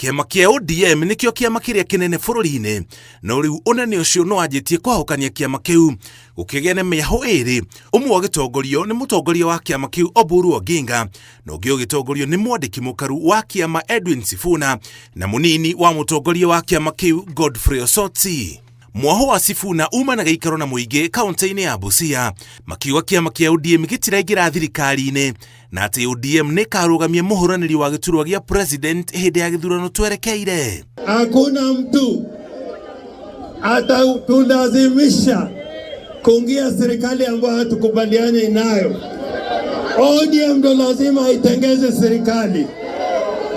Kĩama kĩa ODM nĩkĩo kĩama kĩrĩa kĩnene bũrũri-inĩ, no rĩu ũnene ũcio nĩ wanjĩtie kwahũkania kĩama kĩu gũkĩgĩa na mĩahũ ĩrĩ, ũmwe ũgĩtongorio nĩ mũtongoria wa kĩama kĩu Oburu Oginga na ũngĩ ũgĩtongorio nĩ mwandĩki mũkaru wa kĩama Edwin Sifuna na mũnini wa mũtongoria wa kĩama kĩu Godfrey Osotsi. Mwahũ wa Sifuna uma na gĩikaro na mũingĩ kaunti-inĩ ya Busia makiuga kĩama kĩa ODM gĩtiraingĩra thirikari-inĩ na atĩ ODM nĩ ĩkarũgamia mũhũranĩri wa gĩturwa gĩa president hĩndĩ ya gĩthurano twerekeire. Hakuna mtu atatulazimisha kuingia serikali ambayo hatukubaliani nayo. ODM ndo lazima itengeze serikali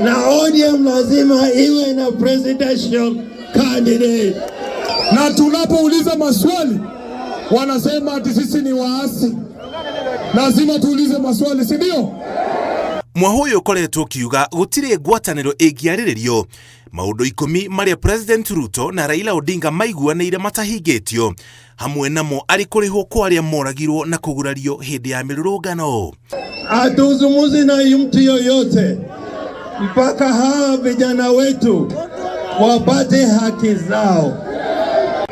na ODM lazima iwe na presidential candidate. Na tunapouliza maswali wanasema ati sisi ni waasi. Lazima tuulize maswali, si ndio? Mwahũ ũyũ ũkoretwo ũkiuga gũtirĩ ngwatanĩro ĩngĩarĩrĩrio maũndũ 10 marĩa President Ruto na Raila Odinga maiguanĩire matahingĩtio, hamwe namo arĩ kũrĩhwo kwa arĩa moragirwo na kũgurario hĩndĩ ya mĩrũrũngano. Hatuzungumzi na mtu yoyote mpaka hawa vijana wetu wapate haki zao.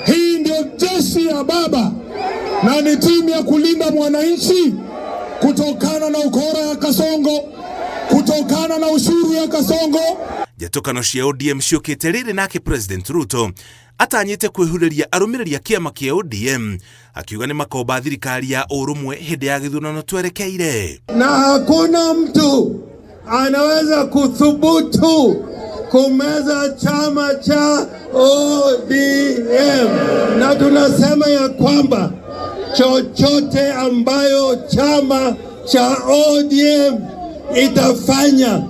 Hii ndio jeshi ya baba na ni timu ya kulinda mwananchi kutokana na ukora ya Kasongo, kutokana na ushuru ya Kasongo. Njatũkano cia ODM ciũkĩte rĩrĩ nake President Ruto atanyĩte kwĩhurĩria arũmĩrĩri a kĩama kĩa ODM akiuga nĩ makomba thirikari ya ũrũmwe hĩndĩ ya gĩthurano twerekeire. Na hakuna mtu anaweza kuthubutu kumeza chama cha ODM, na tunasema ya kwamba chochote ambayo chama cha ODM itafanya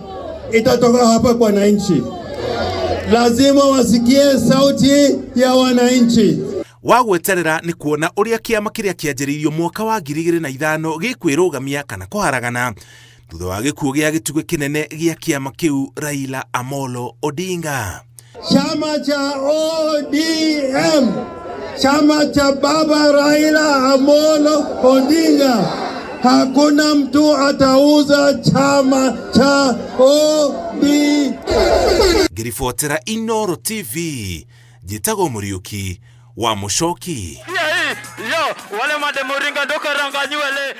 itatoka hapa kwa wananchi. Lazima wasikie sauti ya wananchi. Wa gweterera nĩ kuona ũrĩa kĩama kĩrĩa kĩanjĩrĩirio mwaka wa 2005 gĩkwĩrũgamia kana kũharagana thutha wa gĩkuũ gĩa gĩtugĩ kĩnene gĩa kĩama kĩu Raila Amolo Odinga. Chama cha ODM, chama cha baba Raila Amolo Odinga. Hakuna mtu atauza chama cha ODM. Ngĩribotera Inooro TV, njĩtagwo Mũriũki wa Mũcoki. Yo, wale mademoringa ndokaranga nywele.